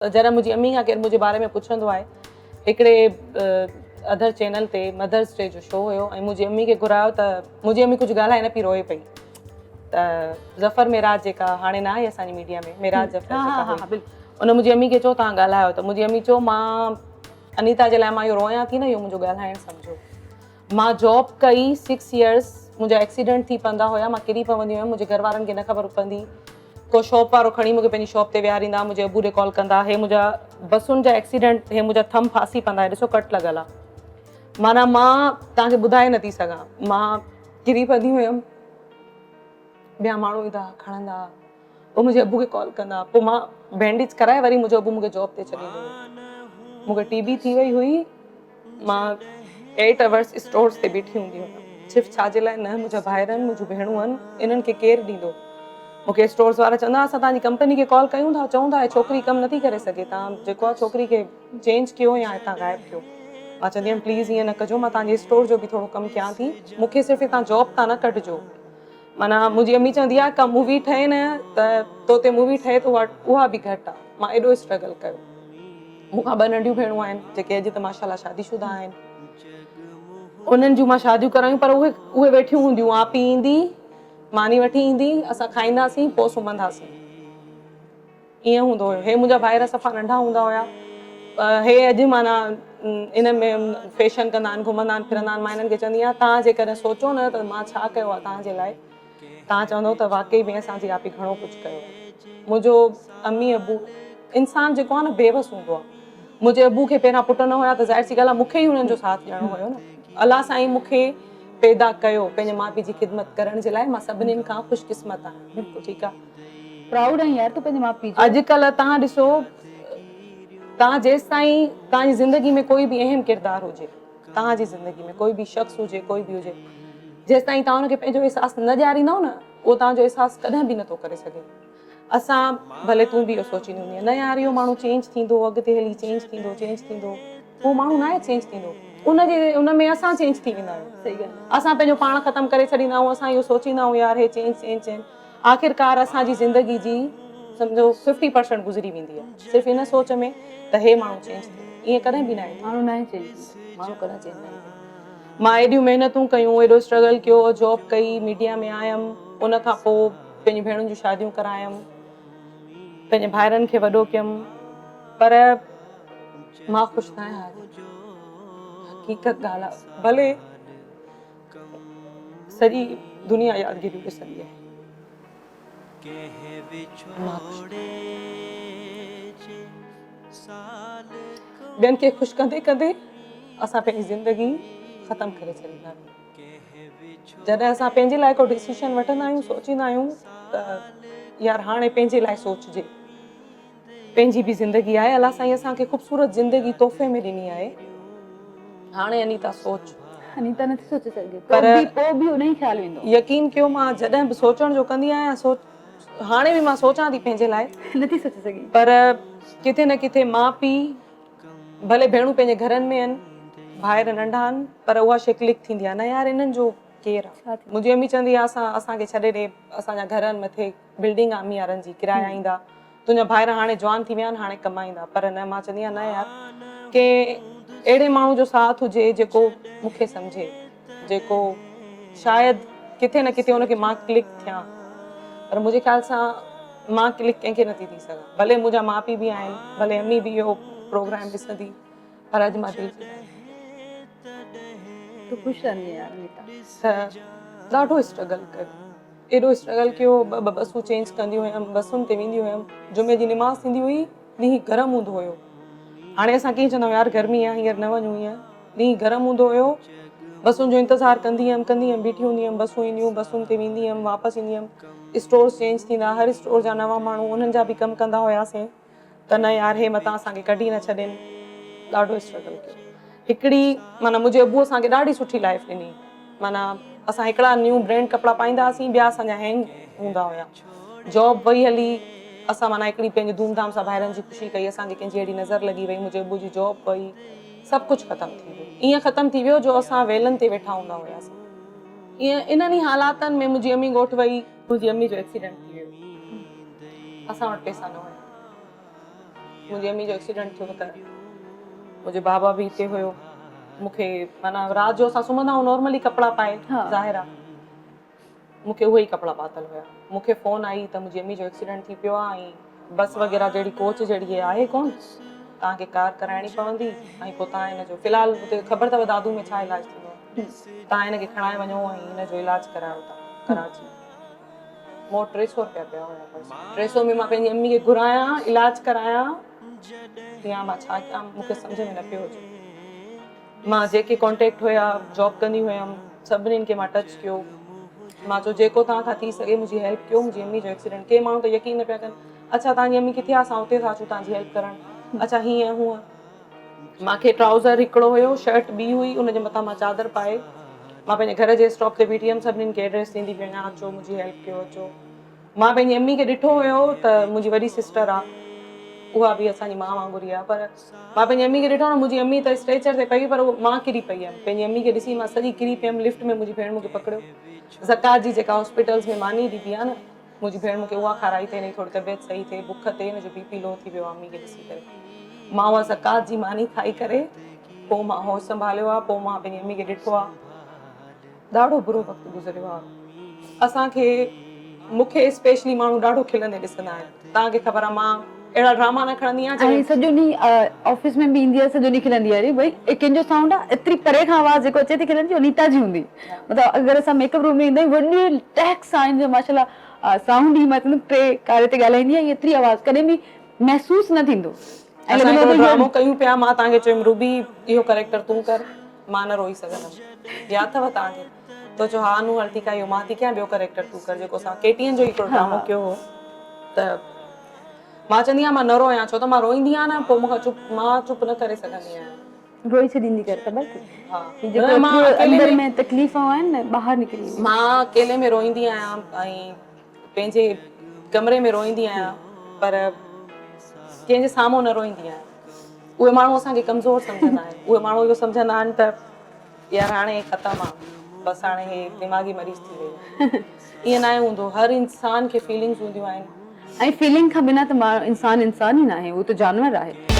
جڏهن منهنجي امي کان ڪير منهنجي باري ۾ پڇندو آهي هڪڙي ادر چينل تي مدرس ڊي جو شو هيو ۽ منهنجي امي کي گهرايو ته منهنجي امي ڪجهه ڳالهائي نه پئي روئي پئي ته ظفر معراج جيڪا هاڻي نه آهي اسان جي ميڊيا ۾ معراج ظفر جيڪا هئي ان منهنجي امي کي چيو توهان ڳالهايو ته منهنجي امي چيو مان انيتا جي لاء مان اهو رويان ٿي نه اهو منهنجو ڳالهائڻ سمجهو مان جاب ڪئي سڪس يئرس منهنجا ايڪسيڊنٽ ٿي پوندا هيا مان ڪري پوندي هيم منهنجي گهر وارن کي نه خبر پوندي ڪو شاپ وارو کڻي مونکي پنهنجي شاپ تي ويهاريندا منهنجي ابو ڏي ڪال ڪندا هي منهنجا بسن جا ايڪسيڊنٽ هي منهنجا ٿم ڦاسي پوندا هي ڏسو ڪٽ لڳل آ معنيٰ مان توهان کي ٻڌائي نٿي سگهان مان ڪري پوندي هيم ٻيا ماڻهو ايندا کڻندا پوء منهنجي ابو کي ڪال ڪندا پوء مان بينڊيج ڪرائي وري منهنجو ابو مونکي جاب تي ڇڏيندو هو مونکي ٽي بي ٿي وئي هئي مان ايٽ اورس اسٽورز تي بيٺي هوندي هيم صرف ڇا جي لاء نه منهنجا ڀائر آهن منهنجون ڀيڻون آهن انهن کي ڪير ڏيندو مون کي اسٽورز وارا چوندا اسان توهان جي ڪمپني کي ڪال ڪيون ٿا چئون ٿا هي ڇوڪري ڪم نٿي ڪري سگهي توهان جيڪو آهي ڇوڪري کي چينج ڪيو يا هتان غائب ڪيو مان چوندي هيم پليز ائين نه ڪجو مان توهان جي اسٽور جو به ٿورو ڪم ڪيان ٿي مون کي صرف هتان جاب تان نه ڪڍجو معنيٰ منهنجي امي چوندي آهي ڪا مووي ٺهي نه ته تو تي مووي ٺهي ته اها به گهٽ آهي مان ايڏو اسٽرگل ڪيو مون کان ٻه ننڍيون ڀيڻون آهن جيڪي اڄ ته ماشاء الله شادي شده آهن انهن جون مان شاديون ڪرايون پر اهي اهي ويٺيون هونديون آپي ايندي ماني وٺي ايندي اسان کائينداسين پوء سمهنداسين ائين هوندو هيو. هي منهنجا ڀائر صفا ننڍا هوندا هيا. هي اڄ معنيٰ ان ۾ فيشن ڪندا آهن، گهمندا آهن، ڦرندا آهن. مان هنن کي چوندي آهيان توهان جيڪڏهن سوچو نه ته مان ڇا ڪيو آهي توهان جي لاء، توهان چوندؤ ته واقعي ۾ اسان جي آپي گهڻو ڪجهه ڪيو آهي. منهنجو امي ابو انسان جيڪو آهي نه بيوس هوندو آهي. منهنجي ابو کي پهريان پٽ نه هيا ته ظاهر سي ڳالهه آهي مون کي ئي هنن جو ساٿ ڏيڻو هيو نه. الله سائين مون کي پيدا ڪيو پنهنجي ماء پيء جي خدمت ڪرڻ جي لاء مان سڀنين کان خوش قسمت آهيان. ٺيڪ آهي. پرائوڊ آهين يار تون پنهنجي ماء پيء جو. اڄ ڪلهه توهان ڏسو توهان جيستائين توهان جي زندگي ۾ ڪوئي به اهم ڪردار هجي توهان جي زندگي ۾ ڪوئي به شخص هجي ڪوئي به هجي جيستائين توهان ان کي پنهنجو احساس نه ڏياريندؤ نه اهو توهان جو احساس ڪڏهن به نٿو ڪري سگهي اسان ڀلي تون به اهو سوچيندي هوندينء نه يار اهو ماڻهو چينج ٿيندو اڳتي هلي چينج ٿيندو چينج ٿيندو اهو ماڻهو ناهي چينج ٿيندو ان جي ان ۾ اسان چينج ٿي ويندا آهيون اسان پنهنجو پاڻ ختم ڪري ڇڏيندا آهيون اسان اهو سوچيندا آهيون يار هي چينج چينج چينج آخرڪار اسان جي زندگي جي سمجهو ففٽي پرسنٽ گذري ويندي آهي صرف ان سوچ ۾ ته هي ماڻهو چينج ٿيندو ائين ڪڏهن به ناهي ٿيندو. ماڻهو ناهي چينج ٿيندو. ماڻهو ڪڏهن چينج ناهي ٿيندو. مان ايڏيون محنتون ڪيون ايڏو اسٽرگل ڪيو جاب ڪئي ميڊيا ۾ آيم ان کان پوء پنهنجي ڀيڻن جون شاديون ڪرايم پنهنجي ڀائرن کي وڏو ڪيم پر مان خوش ناهيان اڄ حقيقت ڳالهه آهي ڀلي سڄي دنيا يادگيريون ڏسندي آهي. مان خوش ٻين کي خوش ڪندي ڪندي اسان پنهنجي زندگي ختم ڪري ڇڏيندا آهيون. جڏهن اسان پنهنجي لاء ڪو ڊسيشن وٺندا آهيون سوچيندا آهيون ته يار هاڻي پنهنجي لاء سوچجي. پنهنجي به زندگي آهي الله سائين اسان کي خوبصورت زندگي تحفي ۾ ڏني آهي هاڻي انيتا سوچ. انيتا نٿي سوچي سگهي پر پوء به ان ئي خيال ويندو. يقين ڪيو مان جڏهن به سوچڻ جو ڪندي آهيان سوچ هاڻي به مان سوچان ٿي پنهنجي لاء نٿي سوچي سگهي پر ڪٿي نه ڪٿي ماء پيء ڀلي ڀيڻون پنهنجي گهرن ۾ آهن ڀائر ننڍا آهن پر اها شي ڪلڪ ٿيندي آهي نه يار انهن جو ڪير آهي منهنجي امي چوندي آهي اسان اسان کي ڇڏي ڏي اسان جا گهر آهن مٿي بلڊنگ آ امي وارن جي ڪرايا ايندا تنهنجا ڀائر هاڻي جوان ٿي ويا آهن هاڻي ڪمائيندا پر نه مان چوندي آهيان نه يار ڪنهن اهڙي ماڻهو جو ساٿ هجي جيڪو مون کي سمجهي جيڪو شايد ڪٿي نه ڪٿي ان کي مان ڪلڪ ٿيان پر منهنجي خيال سان مان ڪلڪ ڪنهن کي نٿي ٿي سگهان ڀلي منهنجا ماء پيء به آهن ڀلي امي به اهو پروگرام ڏسندي پر اڄ مان دل جي ڳالهه تون خوش رهندي يار انيتا ته ڏاڍو اسٽرگل ڪيو ايڏو اسٽرگل ڪيو، ٻه ٻه بسون چينج ڪنديون هيم، بسن تي وينديون هيم، جمعي جي نماز ٿيندي هئي، ڏينهن گرم هوندو هيو، هاڻي اسان ڪيئن چوندا آهيون يار گرمي آهي هينئر نه وڃون هينئر ڏينهن گرم هوندو هيو، بسن جو انتظار ڪندي هيم ڪندي هيم بيٺي هوندي هيم بسون اينديون بسن تي ويندي هيم واپس ايندي هيم، اسٽورز چينج ٿيندا هر اسٽور جا نوان ماڻهو انهن جا به ڪم ڪندا هياسين. ته نه يار هي متان اسان کي ڪڍي نه ڇڏين ڏاڍو اسٽرگل ڪيو هڪڙي معنيٰ منهنجي ابو اسان کي ڏاڍي سٺي لائف ڏني معنيٰ اسان هڪڙا نيو برينڊ ڪپڙا پائيندا هئاسين ٻيا اسان جا هينگ هوندا هيا جاب وئي هلي اسان معنيٰ هڪڙي پنهنجي ڌوم ڌام سان ڀائرن جي خوشي ڪئي اسان کي ڪنهن جي اهڙي نظر لڳي وئي منهنجي ابو جي جاب وئي سڀ ڪجهه ختم ٿي ويو ائين ختم ٿي ويو جو اسان ويلن تي ويٺا هوندا هياسين ائين انهن ئي حالاتن ۾ منهنجي امي ڳوٺ وئي منهنجي امي جو ايڪسيڊنٽ ٿي ويو اسان وٽ پئسا نه هيا. منهنجي امي جو ايڪسيڊنٽ ٿيو ته منهنجو بابا به هتي هيو. مون کي معنيٰ رات جو اسان سمهندا آهيون نارملي ڪپڙا پائي ظاهر آ مون کي اهي ئي ڪپڙا پاتل هيا. مون کي فون آئي ته منهنجي امي جو ايڪسيڊنٽ ٿي پيو آ ۽ بس وغيره جهڙي ڪوچ جهڙي هي آهي ڪون توهان کي ڪار ڪرائڻي پوندي ۽ پوء توهان هن جو في الحال اتي خبر اٿو دادو ۾ ڇا علاج ٿيندو آ توهان هن کي کڻائي وڃو ۽ هن جو علاج ڪرايو توهان ڪراچي. مون وٽ 300 روپيا پيا هيا بس 300 ۾ مان پنهنجي امي کي گهرايان علاج ڪرايان يا مان ڇا ڪيان مون کي سمجهه ۾ نه پيو اچي. مان جيڪي ڪانٽيڪٽ هيا جاب ڪندي هيم سڀنين کي مان ٽچ ڪيو مان چيو جيڪو توهان کان ٿي سگهي منهنجي هيلپ ڪيو منهنجي امي جو ايڪسيڊنٽ ڪي ماڻهو ته يقين نه پيا ڪن اڇا توهان جي امي ڪٿي آهي اسان اتي ٿا اچون توهان جي هيلپ ڪرڻ اڇا هيئن هونئن مان کي ٽرائوزر هڪڙو هيو شرٽ ٻي هئي ان جي مٿان مان چادر پائي مان پنهنجي گهر جي اسٽاپ تي بيٺي هيم سڀنين کي ايڊريس ڏيندي پئي وڃان اچو منهنجي هيلپ ڪيو اچو مان پنهنجي امي کي ڏٺو هيو ته منهنجي وڏي سسٽر آ اها به اسان جي ماء وانگر ئي آ پر مان پنهنجي امي کي ڏٺو نه منهنجي امي ته اسٽريچر تي پئي پر مان ڪري پئي هيم پنهنجي امي کي ڏسي مان سڄي ڪري پيم لفٽ ۾ منهنجي ڀيڻ مون کي پڪڙيو زڪوات جي جيڪا هاسپيٽلز ۾ ماني ڏبي آ نه منهنجي ڀيڻ مون کي اها کارائي ته هن جي ٿوري طبيعت صحيح ٿئي بک تي هن جو بي پي لو ٿي ويو آ امي کي ڏسي ڪري مان اها زڪوات جي ماني کائي ڪري پوء مان هوش سنڀاليو آ پوء مان پنهنجي امي کي ڏٺو آ. ڏاڍو برو وقت گذريو آ اسان کي مون کي اسپيشلي ماڻهو ڏاڍو کلندي ڏسندا آهن توهان کي خبر آ مان اهڙا ڊراما نه کڻندي آهيان ۽ سڄو ڏينهن آفيس ۾ به ايندي آ سڄو ڏينهن کلندي آ اري ڀئي هي ڪنهن جو سائونڊ آ ايتري پري کان آواز جيڪو اچي ٿي کلڻ جي اها نيتا جي هوندي مطلب اگر اسان ميڪ اپ روم ۾ ايندا آهيون وڏي ٽهڪ سان جو ماشاء الله سائونڊ ئي مان چوندم ٽي ڪاري تي ڳالهائيندي آ ۽ ايتري آواز ڪڏهن به محسوس نه ٿيندو ۽ اسان هڪڙو ڊرامو ڪيون پيا مان توهان کي چيم روبي اهو ڪريڪٽر تون ڪر مان نه روئي سگهندم ياد اٿو توهان کي تو چيو ها انو هل ٺيڪ آهي اهو مان ٿي ڪيان ٻيو ڪريڪٽر تون ڪر جيڪو اسان ڪي ٽي اين جو هڪڙو ڊرامو ڪيو هو ته مان چوندي آهيان مان نه روئان ڇو ته مان روئيندي آهيان نه پوء مون کان چپ مان چپ نه ڪري سگهندي آهيان. روئي ڇڏيندي ڪر خبر اٿئي ها هي جيڪو ايترو اندر ۾ تڪليفون آهن نه ٻاهر نڪري اينديون. مان اڪيلي ۾ روئيندي آهيان ۽ پنهنجي ڪمري ۾ روئيندي آهيان پر ڪنهن جي سامهون نه روئيندي آهيان. اهي ماڻهو اسان کي ڪمزور سمجهندا آهن. اهي ماڻهو اهو سمجهندا آهن ته يار هاڻي هي ختم آ بس هاڻي هي دماغي مريض ٿي وئي آهي. ائين ناهي هوندو هر انسان کي فيلنگز هونديون آهن. ۽ فيلنگ کان بنا ته انسان انسان ئي ناهي هو ته جانور آهي.